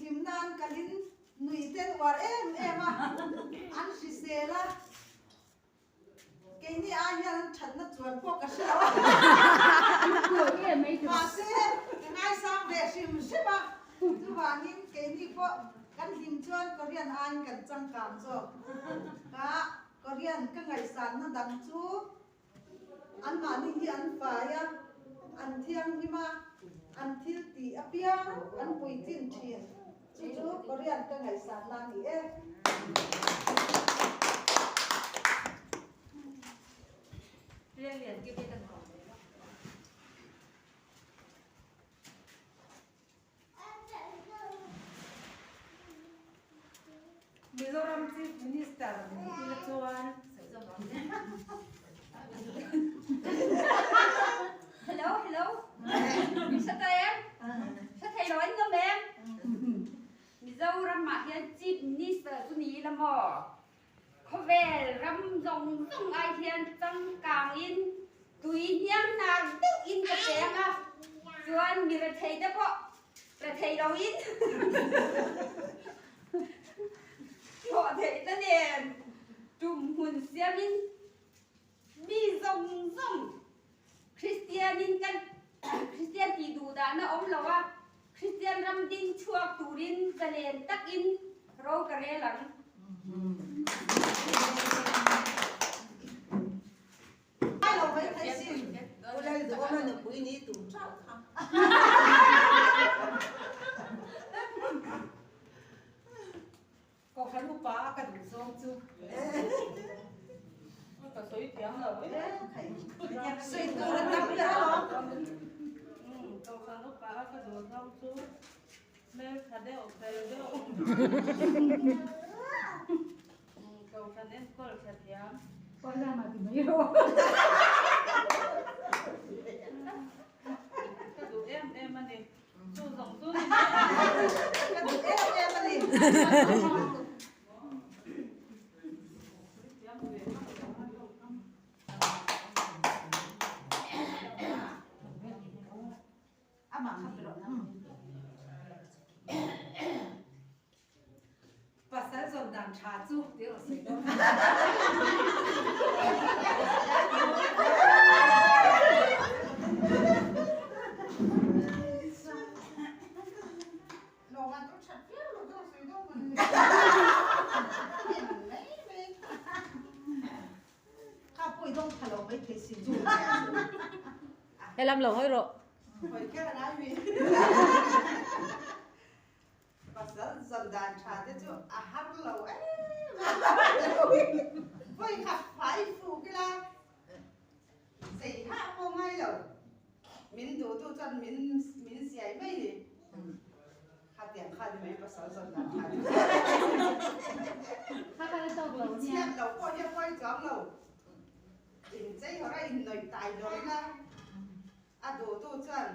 Hlim nan kalin nuih te an uar em em a, an hrisel a, keini ai hian an thatna chuan pawh ka hre lo a, mahse ka ngaisang ve hrim hrim a, chuvangin keini pawh kan hlim chuan Korean aiin kan changkang zawk. Ka Korean ka ngaihsanna dang chu Anmahni hi an fai a, an thianghlim a, an thil tih apiang an puitlin thin. Chu chu Korean ka ngaihsanna a ni e. Mizoram Chief Minister ni ila chuan Hello, hello. Sa ta em? Sa thei lo an ngam em? Mizoram ah hian Chief Minister chu ni ila maw? Khawvel ram zawng zawng ai hian changkang in tui hniam hnar deuh in ka peng a, chuan mi rethei te pawh rethei lo in thawh theih te nen tum hmun siam in mi zawng zawng Kristian in kan Kristian tih duh dahna awm lo a, Kristian ram ding chhuak turin zalen takin ro ka rel ang. Kohhran upa a ka duh zawng chu. Ka sawi thiam lo e. Sawi tur a tam ber alawm. Kohhran upa a ka duh zawng chu hmeltha deuh, fel deuh. Kohhran enkawl tha thiam. Ka duh em em a ni. Chu zawng chu ni mai a. Ka duh em em a ni. Pasal zawn dan tha chu ti rawh sawi dawn. Helam lo hawi rawh. Pasal zawn dan tha te chu a har lo em a, vawi khat fai fuk ila sei hah pawh ngai lo, min duh tu chuan min min siai mai ni, khatiang kha ni mai pasal zawn dan tha chu. Chhiat lo pawh hi a pawi chuang lo, inchei hawrh a innawih tai dawr ila a duh tu chuan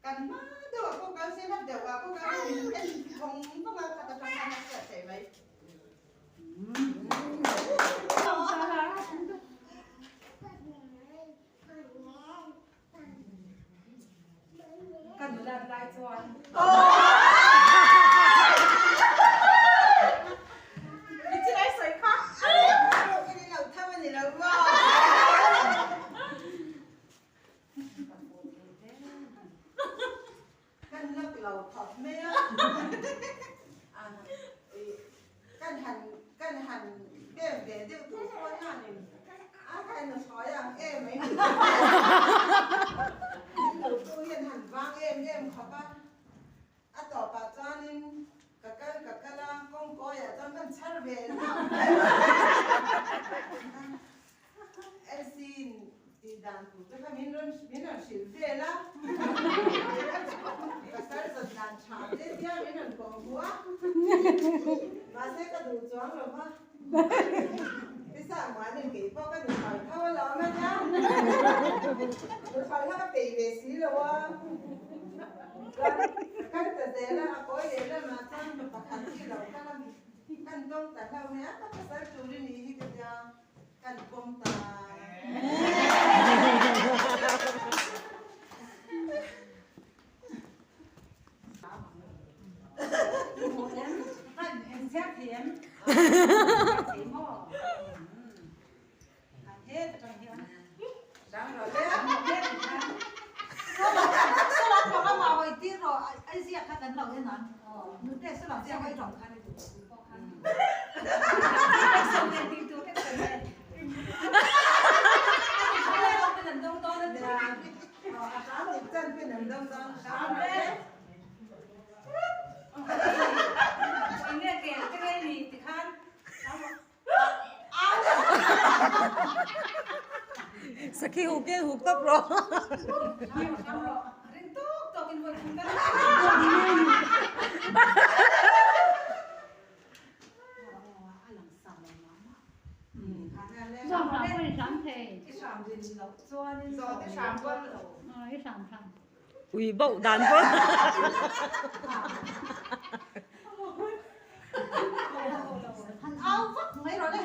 Kan hma deuh ah pawh kal se hlat deuh ah pawh kal se min en vawng vawng a khat atang khan a hriat theih mai. Ka nulat lai chuan. Mi chi lai sawi kha. Ini lo tham a ni lo maw. Kan lak lo khawp mai a, kan han kan han bem ve deuh tur pawh hianin a khain a sawi ang em mai ni. Min duhtu hian han vang em em khawp a, a tawpah chuanin ka kal ka kal a, kawngkawiah chuan kan chhar ve hlauh mai a. Elsie tih dan tur te kha min rawn min rawn hrilh vel a, pasal zawt dan tha te tia min rawn kawh hmuh a, mahse ka duh chuang lo va, Pisa muanin kei pawh ka nuhrawi tho alawm a nia, nuhrawi kha ka peih ve si lo a, chuan ka kal ta zel a, a kawi leh lamah chuan pa pakhat hi lo kal a, kan tawng ta hlauh mai a, ka pasal tur i nih hi ka tia. Kan pawm ta. chhiar thei em? Chhiar thei maw? An het atang hian. Dang rawh le. Salam panga mah hawi tir rawh ai ziak kha kan lo en ang. Nute salam ziak hawi tawng khan i duh pawh khan. Action nen tih tur action nen. A hram dik chan pin an dawng dawn. Hram le. Enge kel te nge ni tikhan. Sakhi huk in huk tawp rawh. Ring tawk tawk in vawi thum tal. Ui bauh dan pawh. Han au vak mai rawh le.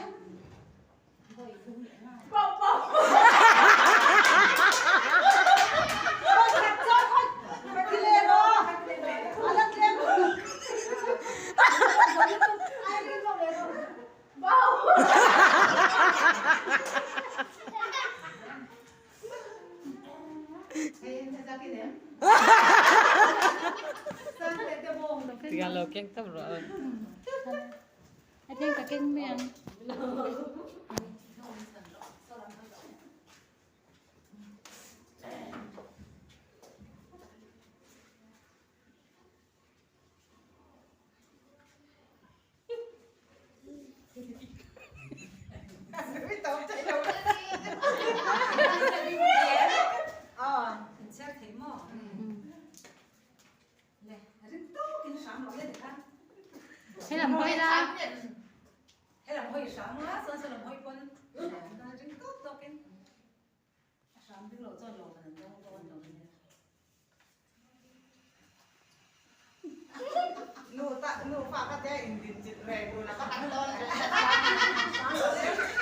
Tiga lo keng tap rawh. A then ka keng mai ang. He lam hawi la.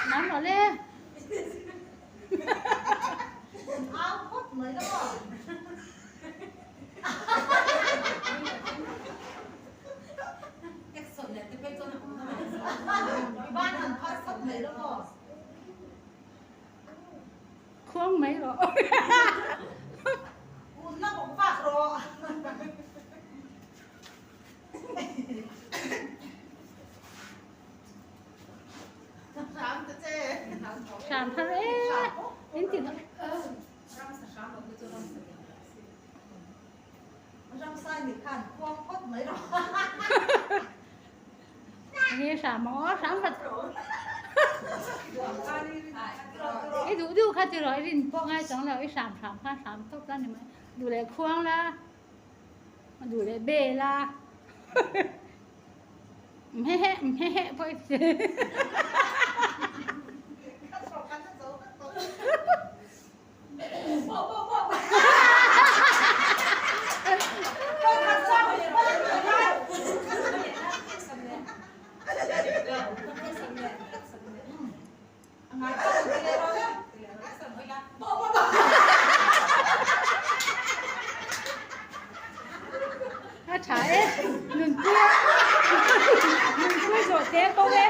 Nắm rồi le. Khuang mai rawh. Hram thar e. In ti Nge hram aw hram khat. I duh duh kha ti rawh i rin pawh ngai chuang lo i hram hram kha hram tawp la ni mai. Duh leh khuang la, duh leh be la. Mhehe mhehe pawh i ti. A tha e, nunpui nunpui zawh te ko e.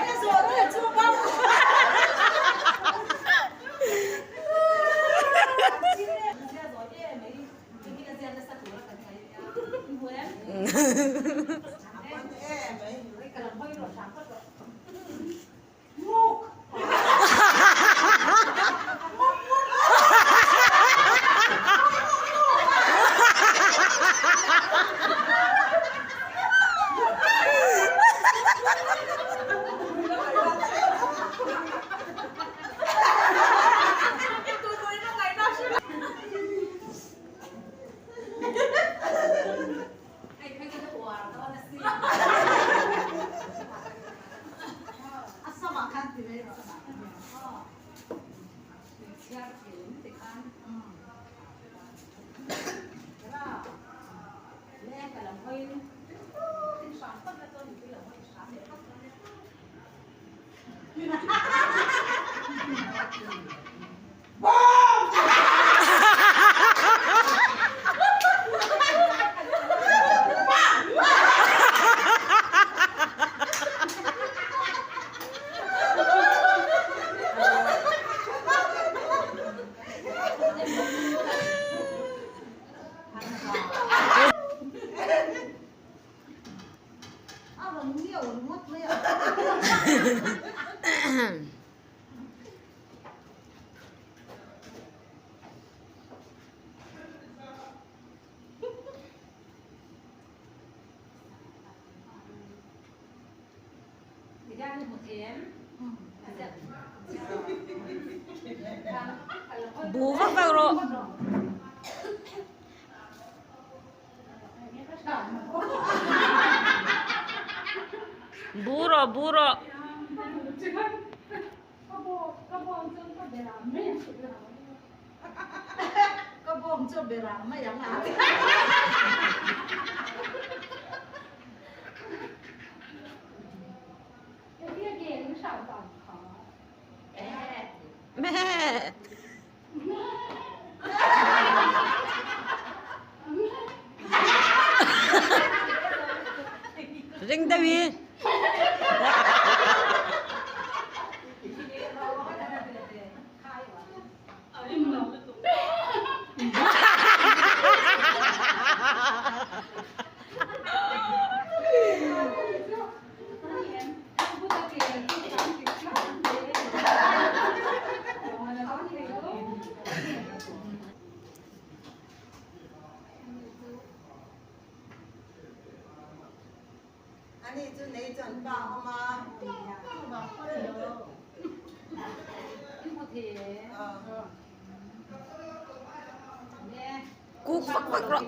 keuh ringawt mai a. Bu vak vak rawh. Bu rawh bu rawh. Ka bawng chu berang mai ang a. Meh. Ring deuh i. Ani chu nei chuan pa awm a. Kuk vak vak rawh.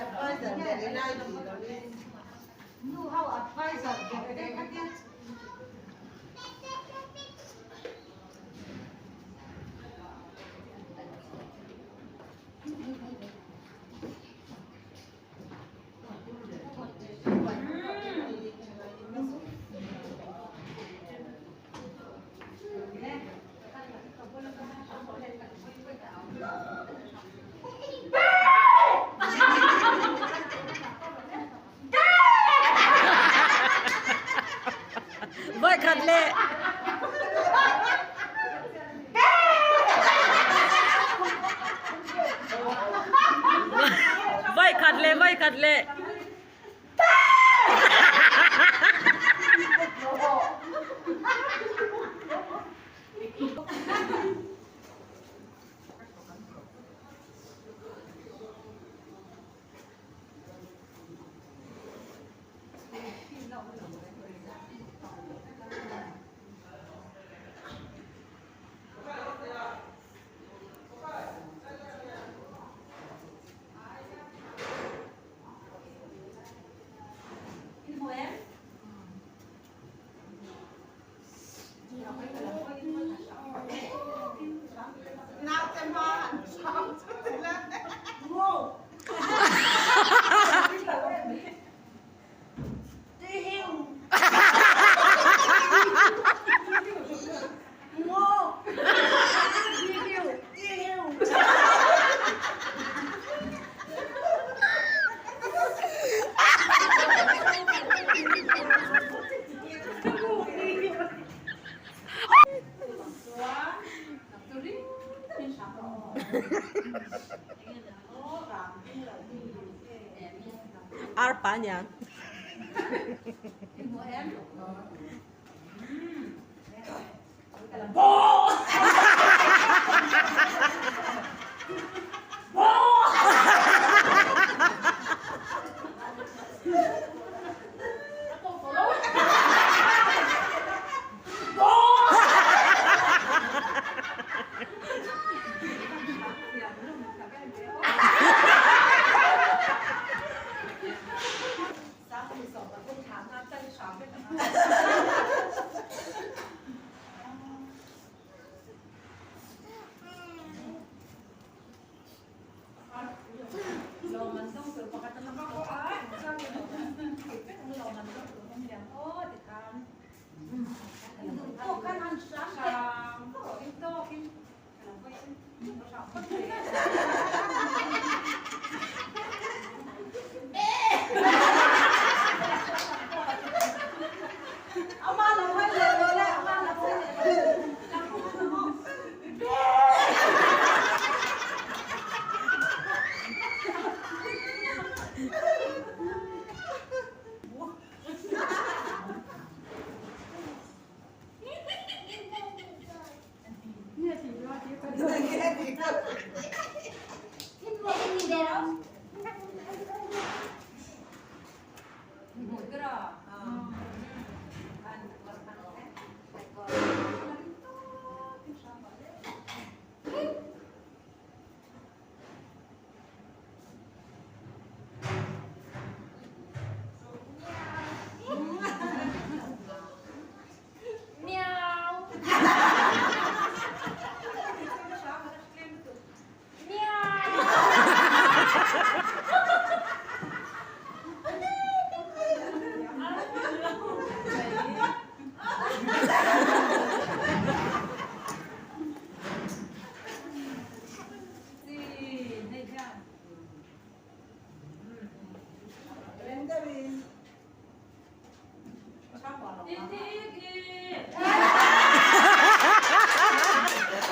Advisor ber i lai tih lovin. Nu ho advisor ber te kha tia. Voikhat le. Voikhat le voikhat le. Naute hma han hram chu ti la. Ngo. Ti hiu. Ngo. Ti hiu. Ti hiu. Arpa niang.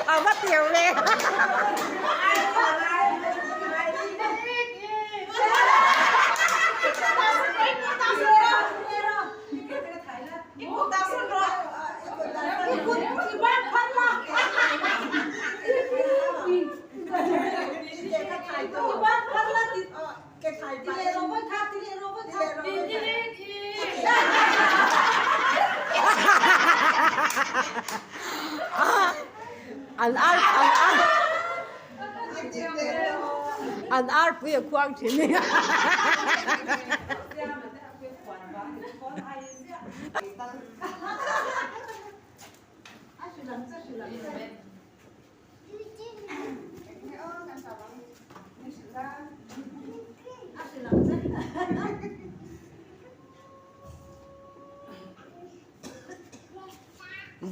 A va tir ve. An ar an ar an arpui a khuang thin a.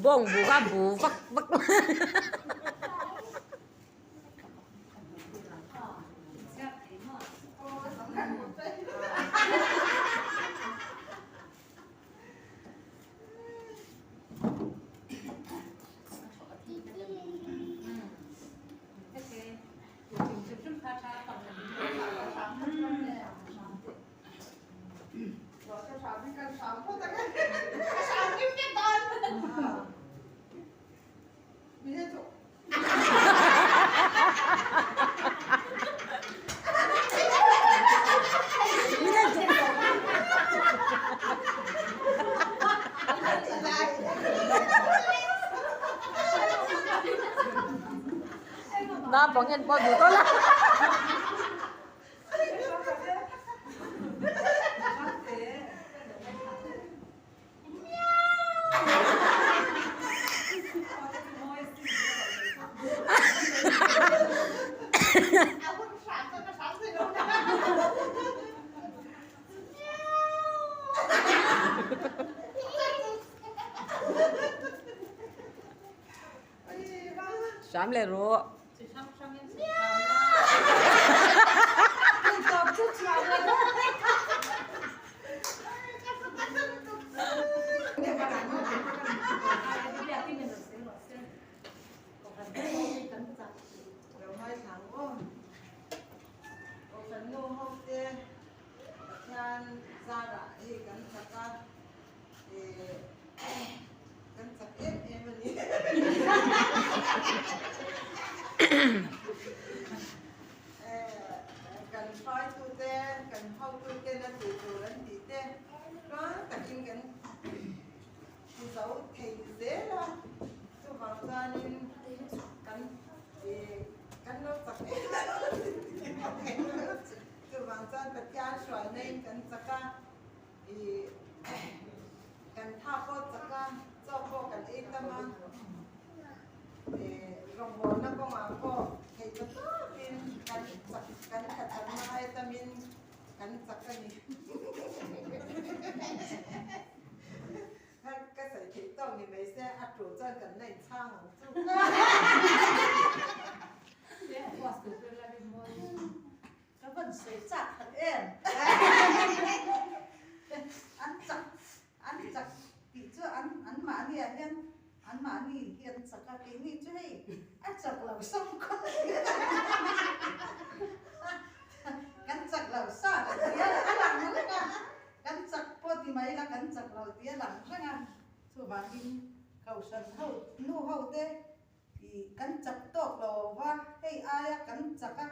Bawng bu kha bu vak vak. Naupang en pawh duh tawh la. Hram leh rawh. Kan chak em em a ni. Kan hruaitute, kan hotuten a tih tur an tih te tluang takin kan ti zo thei zel a. Chuvang chuanin kan kan lo chak em em a. Chuvang chuan Pathian hruaina in kan chak a. I kan tha pawh chak a, chaw pawh kan ei tam a, i rawngbawlna kawngah pawh theih ta tawkin kan chak kan tha chakna ai tamin kan chak a ni. Ka sawi theih tawk ni mai se a tul chuan kan la inchhang ang chu. Ka van sawi chak tak em? An chak, an chak tih chu an an mahni ah hian an mahni hi an chak a, keini chu hei a chak lo sam khawp kan chak lo sa ka ti a, a lang reng a, kan chak pawh ti mai ila kan chak lo tih a lang reng a, chuvangin kohhran ho nu ho te I kan chak tawk lo va, hei aia kan chak a,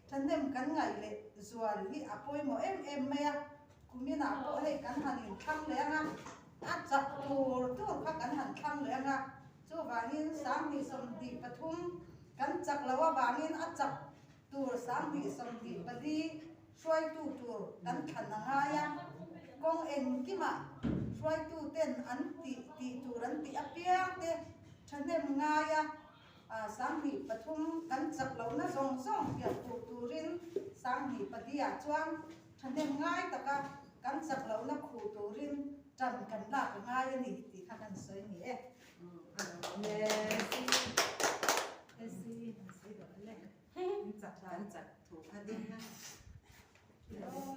thahnem kan ngaih leh zual hi a pawimawh em em mai a, kuminah pawh hei kan han inthlang leh ang a, a chak tur tur kha kan han thlang leh ang a, chuvangin 2023 kan chak loh avangin a chak tur 2024 hruaitu tur kan thlan a ngai a, kawng engkimah hruaituten an tih tih tur an tih apiang te thahnem ngai a, 23 kan chak lohna zawng zawng hliah tur turin 24 ah chuan thahnem ngai taka kan chak lohna khuh turin tan kan lak a ngai a ni tih kha kan sawi ni e. Kan chak thu kha ding a.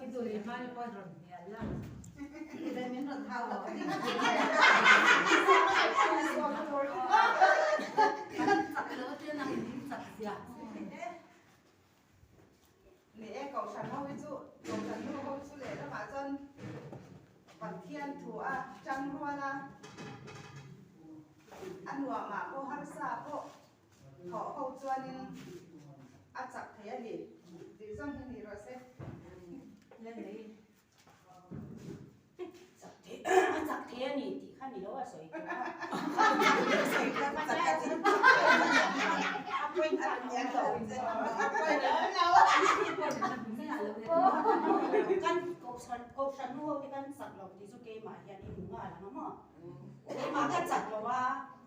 I duh leh hmai pawh rawn hnial la. I leh min rawn hau loh kha ding. chak zia. Ni e, Kohhran ho hi chu, Kohhran nu ho chu lehlamah chuan Pathian thu a tang rual a, a nuamah pawh harsa pawh thawh ho chuanin a chak thei a ni tih zawng hi ni rawh se. A chak thei a ni tih kha ni lo a sawi tur a. Kan kohhran kohhran nu ho te kan chak lo tih chu keimah hian i hmu nghal ang a maw? Keimah ka chak lo a,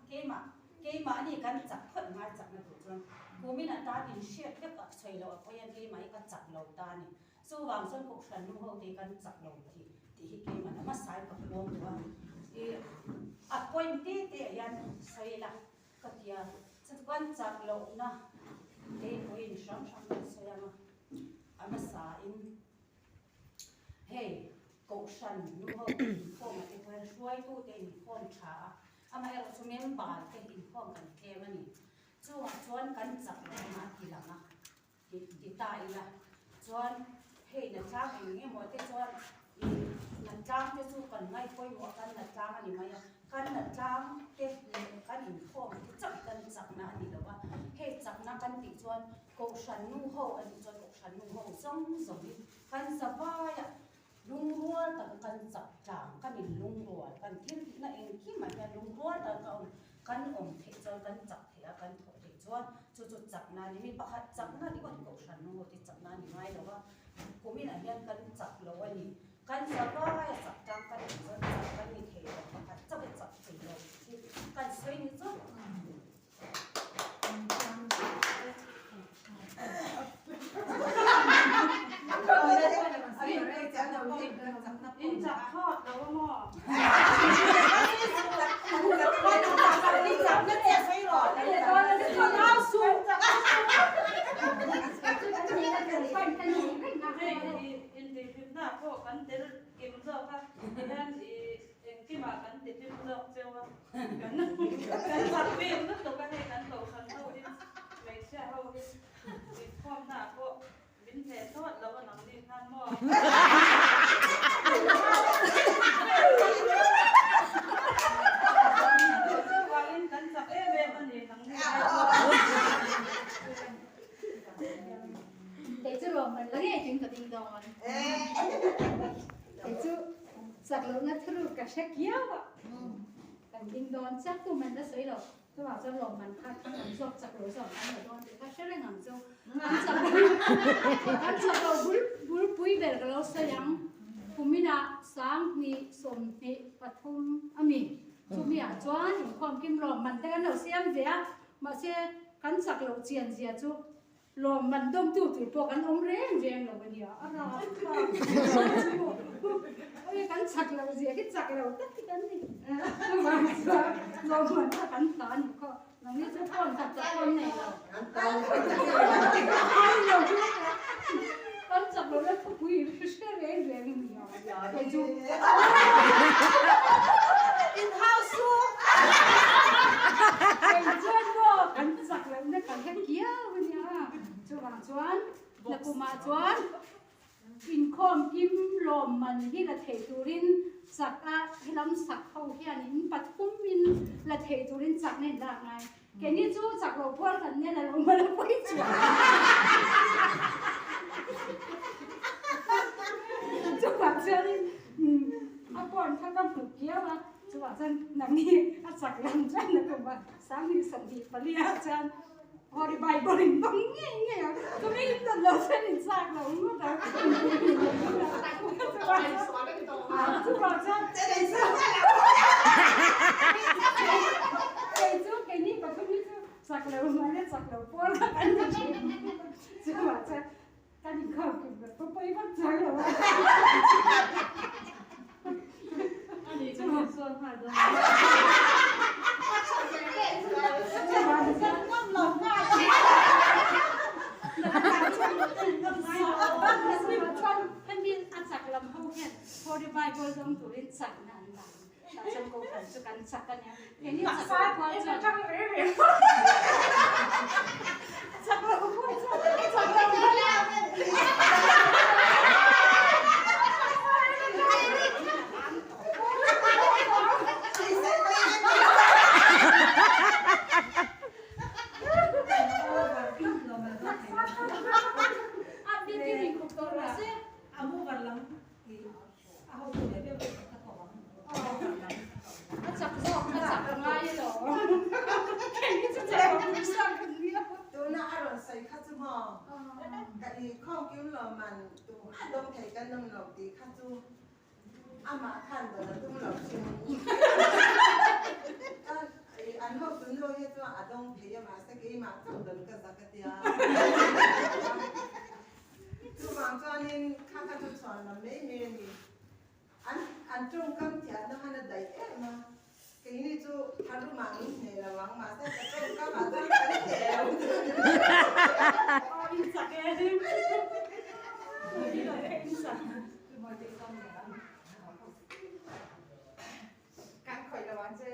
keimah keimahni kan chak phawt ngai chakna tur chuan kumin atan inhriat vek a sawi loh a pawi a keimah hi ka chak lo ta a ni. Chuvang chuan Kohhran nu ho te kan chak lo tih tih hi keimah hmasain ka puang duh a, i a point te te ah hian sawi ila ka ti a, chuan chak lohna te pawhin hrang hrang kan sawi ang a, a hmasain hei Kohhran nu ho te inkhawm ah te pawh hian hruaitu te inkhawm tha a, amaherawhchu member te inkhawm kan tlem a ni, chungah chuan kan chak lohna a ti lang a. Ti ta ila chuan hei natlang eng emaw te chuan ih natlang te chu kan ngaih pawimawh a kan natlang a ni mai a, kan natlang te leh kan inkhawm te chauh kan chakna a ni lo a, hei chakna kan tih chuan kohhran nu ho a nih chuan kohhran nu ho zawng zawng hi kan zavaiah lungrual taka kan chak tlang kan inlungrual kan thil tihna engkimah hian lungrual taka kan awm theih chuan kan chak theih a kan thawh theih chuan chu chu chakna a ni. Mi pakhat chakna ni pawh kohhran nu te chakna a ni ngai lo a, kuminah hian kan chak lo a ni. Kan zavai a chak tang kan nih chuan chak kan ni thei lo, pakhat chauh a chak thei lo tih hi kan sawi ni chuan. In chak thawt lo a maw? Intihhlimna pawh kan tel kim zawk a, tihian engkimah kan tihlim zawk cheu a, kan chak bik lutuk a hei kan kohhran ho hi hmeichhia ho hi inkhawmna pawh Min hneh thlawt lo a nang ni khan maw? Chuvangin kan chak em em a ni nang ni ai chuan. Kei chu ruahman la ngei ting ka ding dawn. Kei chu chak lohna thuruk ka hre kiau a. Kan ding dawn chiah tu man la sawi lo. Chuvang chuan lawmman kha kan awm zawk chak lo zawk an la dawn tih kha hre reng ang chu. Kan chak kan chak lo bul bulpui ber ka lo sawi ang. Kuminah 2023 a mi. Chumiah chuan inkhawm kim lawmman te kan lo siam ve a, mahse kan chak loh chian zia chu Lawmman dawmtu tur pawh kan awm reng reng lo a nia, a rap thlak chu awi kan chak lo zia hi chak lo tak hi kan ni. Chuvang chuan lawmman kha kan ta a ni khaw, nangni chu phone khat tak pawh an nei lo. Ai lo chu kan chak lo na thupui hre reng reng a nia, kei chu. In house chu. Kei chuan maw kan chak loh na kan hre kiau a nia. Chuvang chuan nakumah chuan inkhawm kim lawmman hi la thei turin chak a helam sak ho hian in pathum in la thei turin chak na in lak ngai. Keini chu chak loh phuar kan nia la lawmman a pawi chuan. Chuvang chuanin a phone kha ka hmu kiau a, chuvang chuan nangni a chak lam chuan na kum a 2024 ah chuan Holy Bible in bang ngei ngei a, chumi in dawn lo chuan in chak lo ngawt a. Chuvang chuan kei chu keini pathum hi chu chak lo mahni chak lo pawl kha kan ni thin. Chuvang chuan kan inkhawm kim ber pawh pawi vak chuang lo a. Ani chu min sawn nghal dawn. Hemi a chak lam ho hian Holy Bible dawng turin chakna an la ang. Tah chuan Kohhran chu kan chak a nia. Keini chak lo kual chuan. Ka inkhawm kim lawmman tumah dawng thei kan awm lo tih kha chu amah khan dawn a tum lo hrim. An hotu nu hi chuan a dawng thei a mahse keimah chauh dawn ka zak a tia. Chuvang chuanin kha kha chu chhuan lam mai mai a ni. An an tawngkam thiahna khan a daih em a, keini chu tharumah min hneh lo ang, mahse ka tawngkamah chuan kan hneh lo chu. Aw in chak e. Kan khawih lo ang che.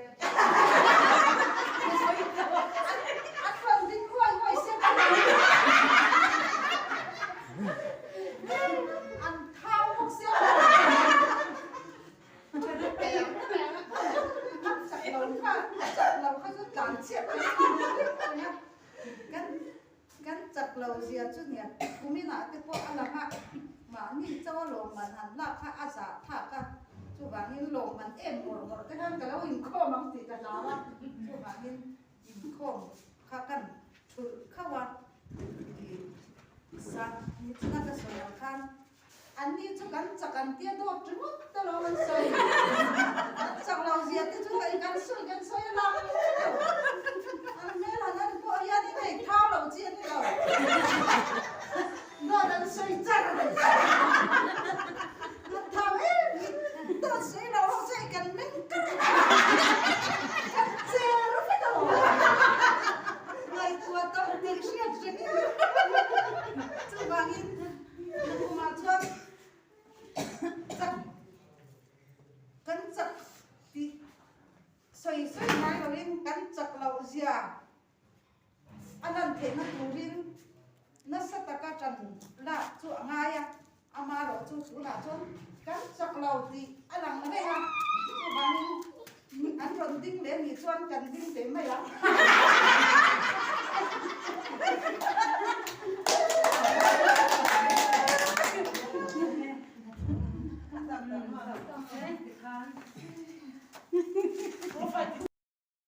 An rawn ding huai huai sep a. An thau bawk sia. An chak lo kha, a chak lo kha chu tlan chhiat a ni. Kan kan chak lo zia chu nia kuminah te pawh a lang a, mahni chauh a lawmman han lak kha a zah thlak a, chuvangin lawmman em ngawrh ngawrh te khan ka lo inkhawm ang tih ka hlau a, chuvangin inkhawm kha kan thulh khauh a, ih sa nichina ka sawi ang khan An ni chu kan chak an tia dawt ringawt te lo an sawi. Kan chak lo zia te chu hei kan sawi kan sawi a lang lo. An hmel han en pawh hian in hei thau lo chi a ni lo. Dawt an sawi char a ni. An thau em hi. Dawt sawi lo ho chu hei kan meng kar a. Kan cher vek a lo. Ngaihtuah tam tih hriat reng in. Chuvangin. Nakumah chuan chak kan chak tih sawi sawi ngai loin kan chak loh zia a lan theihna turin nasa taka tan lak chu a ngai a, amarawh chu tunah chuan kan chak lo tih a lang reng a, chuvangin an rawn ding leh nih chuan kan ding ve mai ang.